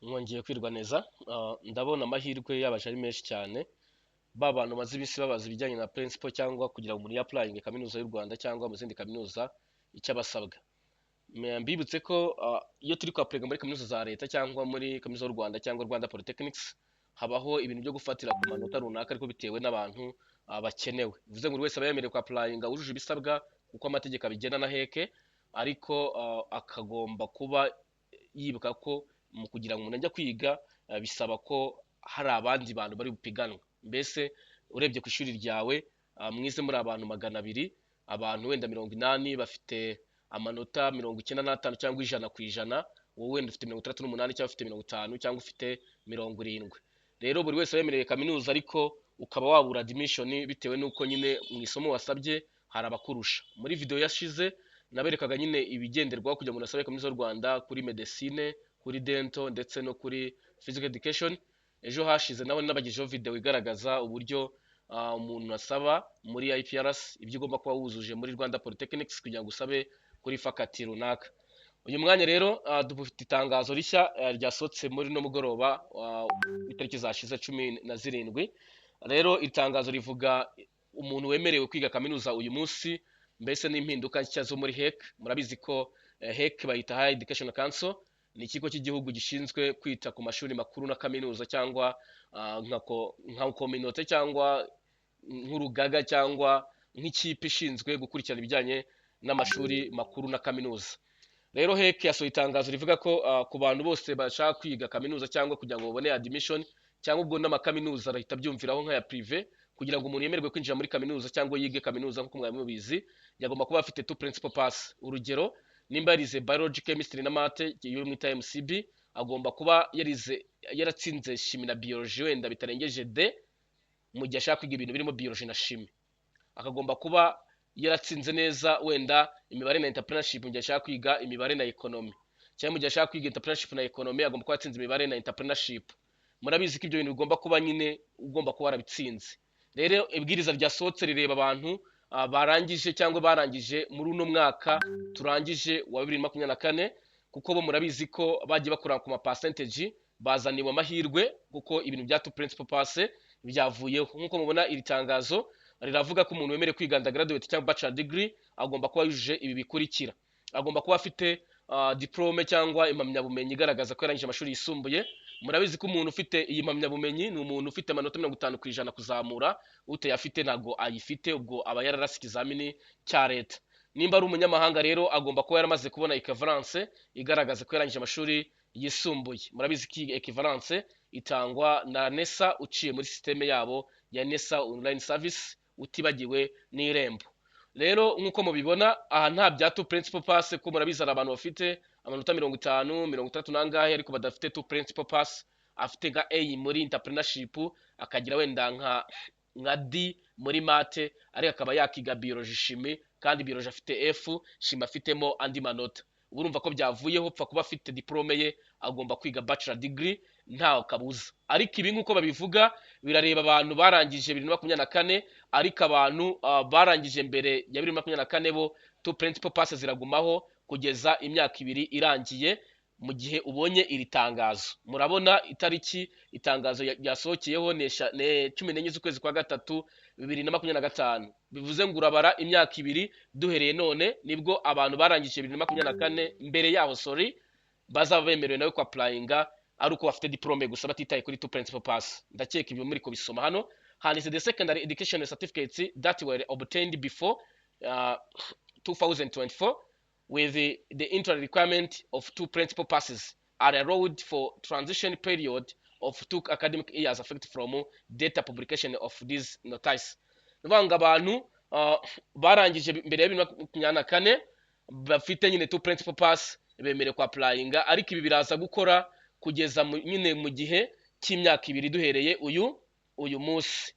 Mwongeye kwirwa neza. Ndabona amahirwe yabaje ari menshi cyane. Ba bantu bamaze iminsi babaza ibijyanye na principal cyangwa kugira ngo umuntu yapplyinge Kaminuza y'u Rwanda cyangwa mu zindi kaminuza, icyo abasabwa. Mbibutse ko iyo turi kwapplyinga muri kaminuza za leta cyangwa muri Kaminuza y'u Rwanda cyangwa Rwanda Polytechnics, habaho ibintu byo gufatira ku manota runaka, ariko bitewe n'abantu bakenewe. Bivuze ngo buri wese aba yemerewe kwapplyinga wujuje ibisabwa uko amategeko abigena na HEC, ariko akagomba kuba yibuka ko mu kugira ngo umuntu ajye kwiga bisaba ko hari abandi bantu bari bupiganwe. Mbese urebye ku ishuri ryawe, mwize muri abantu 200, abantu wenda 80 bafite amanota 95 cyangwa 100%, wowe wenda ufite 68 cyangwa ufite 50 cyangwa ufite 70. Rero buri wese aba yemerewe kaminuza, ariko ukaba wabura admission bitewe n'uko nyine mu isomo wasabye hari abakurusha. Muri video yashize naberekaga nyine ibigenderwaho kugira ngo umuntu asabe Kaminuza y'u Rwanda kuri medecine, kuri dental ndetse no kuri physical education. Ejo hashize naho nabagejeho video igaragaza uburyo umuntu asaba muri IPRC, ibyo ugomba kuba wujuje muri Rwanda Polytechnics kugira ngo usabe kuri faculty runaka. Uyu mwanya rero dufite itangazo rishya ryasohotse muri no mugoroba itariki zashize 17. Rero itangazo rivuga umuntu wemerewe kwiga kaminuza uyu munsi, mbese n'impinduka nshya zo muri HEC. Murabizi ko HEC bayita Higher Education Council, ni ikigo cy'igihugu gishinzwe kwita ku mashuri makuru na kaminuza, cyangwa nka kominote cyangwa nk'urugaga cyangwa nk'ikipe ishinzwe gukurikirana ibijyanye n'amashuri makuru na kaminuza. Rero HEC yasohoye itangazo rivuga ko ku bantu bose bashaka kwiga kaminuza cyangwa kugira ngo babone admission, cyangwa ubwo n'amakaminuza arahita abyumviraho nk'aya privé, kugira ngo umuntu yemererwe kwinjira muri kaminuza cyangwa yige kaminuza, nk'uko mwari mubizi, yagomba kuba afite two principal pass. Urugero, nimba yarize biology, chemistry na math, iyo mwita MCB, agomba kuba yarize yaratsinze chimie na biology wenda bitarengeje D mu gihe ashaka kwiga ibintu birimo biology na chimie. Akagomba kuba yaratsinze neza wenda imibare na entrepreneurship mu gihe ashaka kwiga imibare na economy, cyangwa mu gihe ashaka kwiga entrepreneurship na economy agomba kuba yatsinze imibare na entrepreneurship. Murabizi ko ibyo bintu bigomba kuba nyine ugomba kuba warabitsinze. Rero ibwiriza ryasohotse rireba abantu barangije cyangwa barangije muri uno mwaka turangije wa 2024, kuko bo murabizi ko bagiye bakora ku ma percentage, bazaniwe amahirwe kuko ibintu bya two principal pass byavuyeho. Nk'uko mubona, iri tangazo riravuga ko umuntu wemerewe kwiga undergraduate cyangwa bachelor degree agomba kuba yujuje ibi bikurikira: agomba kuba afite diplôme cyangwa impamyabumenyi igaragaza ko yarangije amashuri yisumbuye. Murabizi ko umuntu ufite iyi mpamyabumenyi ni umuntu ufite amanota 50% kuzamura. Utayafite ntabwo ayifite, ubwo aba yararase ikizamini cya leta. Nimba ari umunyamahanga rero, agomba kuba yaramaze kubona equivalence igaragaza ko yarangije amashuri yisumbuye. Murabizi ko iyi equivalence itangwa na NESA uciye muri système yabo ya NESA online service, utibagiwe n'Irembo. Rero nk'uko mubibona aha, nta bya two principal pass, kuko murabizi hari abantu bafite amanota 50, 60 n'angahe ariko badafite two principal pass, afite nka A muri entrepreneurship, akagira wenda nka D muri math, ariko akaba yakiga biology, chimie, kandi biology afite F, chimie afitemo andi manota. Ubu urumva ko byavuyeho, pfa kuba afite diplôme ye, agomba kwiga bachelor degree nta kabuza. Ariko ibi nk'uko babivuga birareba abantu barangije 2024, ariko abantu barangije mbere ya 2024 bo two principal pass ziragumaho kugeza imyaka 2 irangiye mu gihe ubonye iri tangazo. Murabona itariki itangazo ryasohokeyeho ni 14 z'ukwezi kwa gatatu 2025. Bivuze ngo urabara imyaka 2 duhereye none, nibwo abantu barangije 2024, mbere yaho sorry, bazaba bemerewe nawe kwapplyinga ari uko bafite diplôme gusa, batitaye kuri two principal pass. Ndakeka ibyo muri kubisoma. Hano handitse: "The secondary education certificates that were obtained before 2024 with the entry requirement of two principal passes are allowed for transition period of 2 academic years effective from date publication of this notice." Ni ukuvuga ngo abantu barangije mbere ya 2024 bafite nyine two principal pass bemerewe kwapplyinga, ariko ibi biraza gukora kugeza nyine mu gihe cy'imyaka 2 duhereye uyu munsi.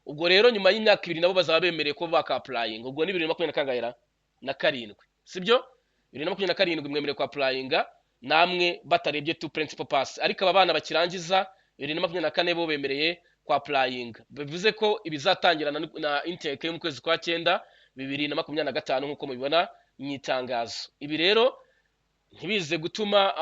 Ubwo rero nyuma y'imyaka 2 nabo bazaba bemerewe kuba bakapplyinga. Ubwo ni bibiri na makumyabiri na kangahe? Na karindwi, sibyo? 2027 mwemerewe kwapplyinga namwe batarebye two principal pass, ariko aba bana bakirangiza 2024 bo bemereye kwapplyinga. Bivuze ko ibizatangira na intake yo mu kwezi kwa cyenda 2025, nk'uko mubibona mu itangazo. Ibi rero Ntibize gutuma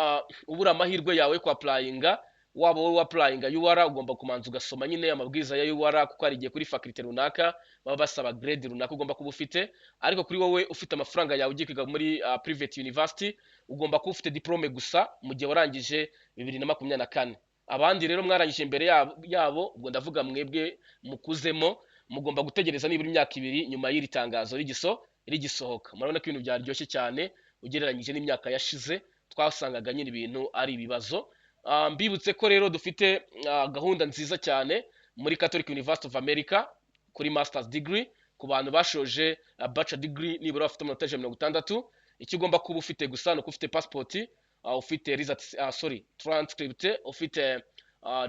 ubura amahirwe yawe kwa applyinga. Waba wowe wapplyinga UR, ugomba kumanza ugasoma nyine amabwiriza ya UR, kuko hari igihe kuri faculté runaka baba basaba grade runaka ugomba kuba ufite. Ariko kuri wowe ufite amafaranga yawe ugiye kwiga muri private university, ugomba kuba ufite diplôme gusa mu gihe warangije 2024. Abandi rero mwarangije imbere yabo, ubwo ndavuga mwebwe mukuzemo, mugomba gutegereza nibura imyaka 2 nyuma y'iri tangazo rigisohoka. Murabona ko ibintu byaryoshye cyane ugereranyije n'imyaka yashize, twasangaga nyine ibintu ari ibibazo. Mbibutse ko rero dufite gahunda nziza cyane muri Catholic University of America kuri masters degree ku bantu bashoje bachelor degree, nibura bafite amanota 160. Icyo ugomba kuba ufite gusa ni uko ufite passport, ufite result, sorry, transcript, ufite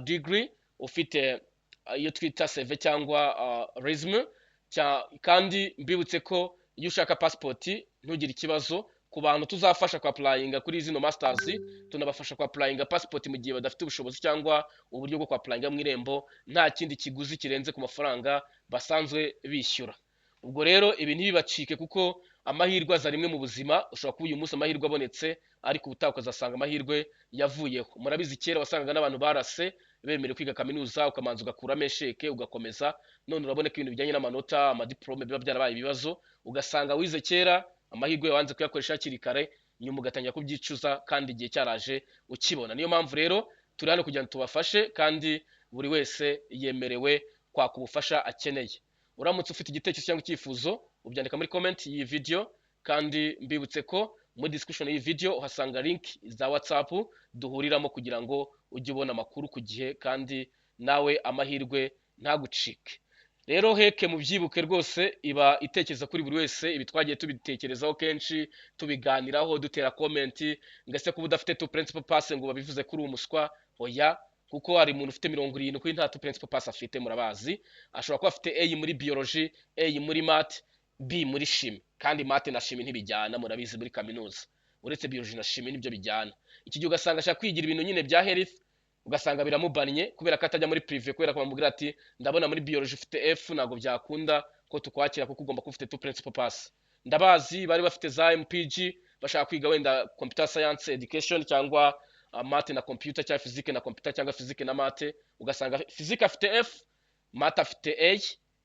degree, ufite iyo twita CV cyangwa resume. Kandi mbibutse ko iyo ushaka passport ntugire ikibazo. Ku bantu tuzafasha kwa applyinga kuri zino masters, tunabafasha kwa applyinga passport mu gihe badafite ubushobozi cyangwa uburyo bwo kwa applyinga mu Irembo, nta kindi kiguzi kirenze ku mafaranga basanzwe bishyura. Ubwo rero ibi ntibibacike, kuko amahirwe aza rimwe mu buzima. Ushobora kuba uyu munsi amahirwe abonetse, ariko ubutaha ukazasanga amahirwe yavuyeho. Murabizi, kera wasangaga n'abantu barase bemerewe kwiga kaminuza, ukamanza ugakuramo échec ugakomeza. None urabona ko ibintu bijyanye n'amanota, amadiplôme, biba byarabaye ibibazo, ugasanga wize kera amahirwe wanze kuyakoresha hakiri kare, nyuma ugatangira kubyicuza kandi igihe cyaraje ukibona. Niyo mpamvu rero turi hano kugira ngo tubafashe, kandi buri wese yemerewe kwaka ubufasha akeneye. Uramutse ufite igitekerezo cyangwa icyifuzo, ubyandika muri comment y'iyi video. Kandi mbibutse ko muri description y'iyi video uhasanga link za WhatsApp duhuriramo kugira ngo ujye ubona amakuru ku gihe, kandi nawe amahirwe ntagucike. Rero HEC, mubyibuke rwose, iba itekereza kuri buri wese. Ibi twagiye tubitekerezaho kenshi, tubiganiraho, dutera comment ngo ese kuba udafite two principal pass ngo babivuze kuri umuswa? Oya, kuko hari umuntu ufite 70 nta two principal pass afite. Murabazi, ashobora kuba afite A muri biology, A muri math, B muri chimie, kandi math na chimie ntibijyana, murabizi muri kaminuza. Uretse biology na chimie nibyo bijyana. Iki gihe ugasanga ashaka kwigira ibintu nyine bya health, ugasanga biramubannye kubera ko atajya muri privé, kubera ko bamubwira ati: "Ndabona muri biology ufite F, ntabwo byakunda ko tukwakira kuko ugomba kuba ufite two principal pass." Ndabazi bari bafite za MPG, bashaka kwiga wenda computer science education cyangwa math na computer, cyangwa physique na computer, cyangwa physique na math, ugasanga physique afite F, math afite A,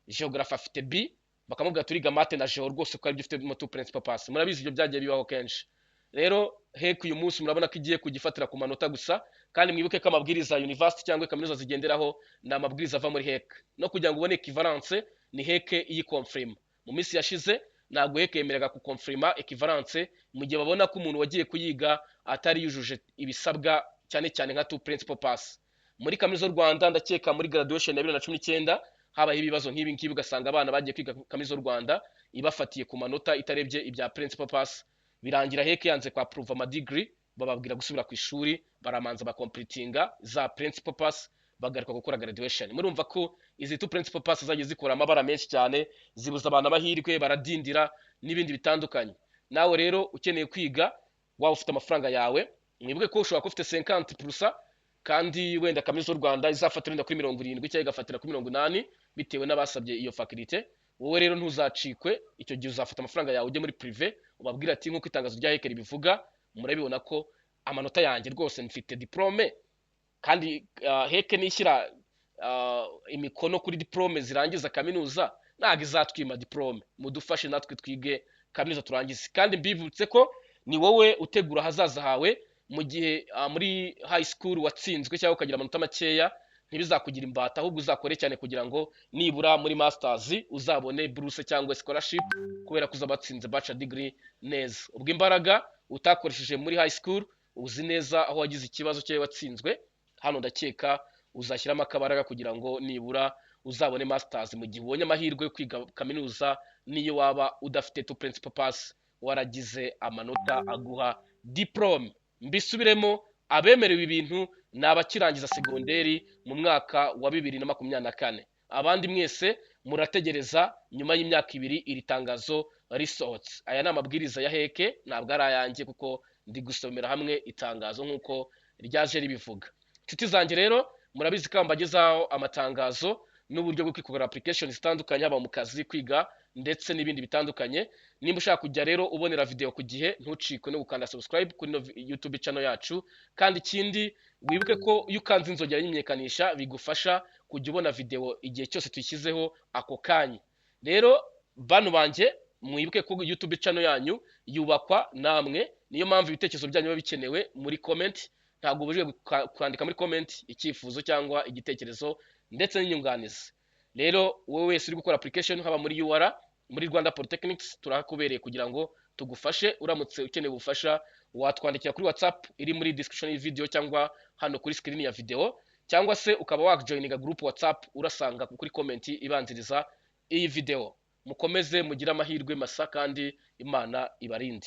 geography afite B, bakamubwira: "Turiga math na geo rwose kuko aribyo ufite two principal pass." Murabizi, ibyo byagiye bibaho kenshi. Rero HEC uyu munsi murabona ko igiye kugifatira ku manota gusa. Kandi mwibuke ko amabwiriza university cyangwa kaminuza zigenderaho ni amabwiriza ava muri HEC. No kugira ngo ubone equivalence, ni HEC iyiconfirma. Mu minsi yashize ntabwo HEC yemeraga kuconfirma equivalence mu gihe babona ko umuntu wagiye kuyiga atari yujuje ibisabwa, cyane cyane nka two principal pass. Muri Kaminuza y'u Rwanda, ndakeka muri graduation ya 2019, habayeho ibibazo nk'ibi ngibi, ugasanga abana bagiye kwiga Kaminuza y'u Rwanda ibafatiye ku manota itarebye ibya principal pass, birangira HEC yanze kwa approve ama degree, bababwira gusubira ku ishuri, baramanza bacompletinga za principal pass, bagaruka gukora graduation. Murumva ko izi two principal pass zagiye zikora amabara menshi cyane, zibuza abantu amahirwe, baradindira n'ibindi bitandukanye. Nawe rero ukeneye kwiga, waba ufite amafaranga yawe, mwibuke ko ushobora kuba ufite 50%, kandi wenda Kaminuza y'u Rwanda izafatira wenda kuri 70 cyangwa igafatira kuri 80, bitewe n'abasabye iyo faculté. Wowe rero ntuzacikwe. Icyo gihe uzafata amafaranga yawe ujye muri privé, ubabwire ati: "Nk'uko itangazo rya HEC ribivuga, murabibona ko amanota yanjye rwose mfite diplôme, kandi HEC nishyira imikono kuri diplôme zirangiza kaminuza ntabwo izatwima diplôme. Mudufashe natwe twige kaminuza turangize." Kandi mbibutse ko ni wowe utegura ahazaza hawe. Mu gihe muri high school watsinzwe cyangwa ukagira amanota makeya, ntibizakugira imbata, ahubwo uzakore cyane kugira ngo nibura muri masters uzabone buruse cyangwa scholarship, kubera ko uzaba watsinze bachelor degree neza. Ubwo imbaraga utakoresheje muri high school, uzi neza aho wagize ikibazo cyangwa watsinzwe, hano ndakeka uzashyiramo akabaraga kugira ngo nibura uzabone masters mu gihe ubonye amahirwe yo kwiga kaminuza, niyo waba udafite two principal pass, waragize amanota aguha diplôme. Mbisubiremo, abemerewe ibintu ni abakirangiza segonderi mu mwaka wa 2024. Abandi mwese murategereza nyuma y'imyaka 2 iri tangazo risohotse. Aya ni amabwiriza ya HEC, ntabwo ari ayanjye, kuko ndi gusomera hamwe itangazo nk'uko ryaje ribivuga. Inshuti zanjye rero, murabizi ko mbagezaho amatangazo. n'uburyo bwo kwikorera application zitandukanye, haba mu kazi, kwiga ndetse n'ibindi bitandukanye. Nimba ushaka kujya rero ubonera video ku gihe, ntucikwe no gukanda subscribe kuri ino YouTube channel yacu. Kandi ikindi, wibuke ko iyo ukanze inzogera y'imenyekanisha bigufasha kujya ubona video igihe cyose tuyishyizeho ako kanya. Rero bantu banjye, mwibuke ko YouTube channel yanyu yubakwa namwe, niyo mpamvu ibitekerezo byanyu biba bikenewe muri comment. Ntabwo ubujijwe kwandika muri comment icyifuzo cyangwa igitekerezo ndetse n'inyunganizi. Rero wowe wese uri gukora application, haba muri UR, muri Rwanda Polytechnics, turahakubereye kugira ngo tugufashe. Uramutse ukeneye ubufasha, watwandikira kuri WhatsApp iri muri description y'iyi video cyangwa hano kuri screen ya video, cyangwa se ukaba wajoininga group WhatsApp urasanga kuri comment ibanziriza iyi video. Mukomeze mugire amahirwe masa kandi Imana ibarinde.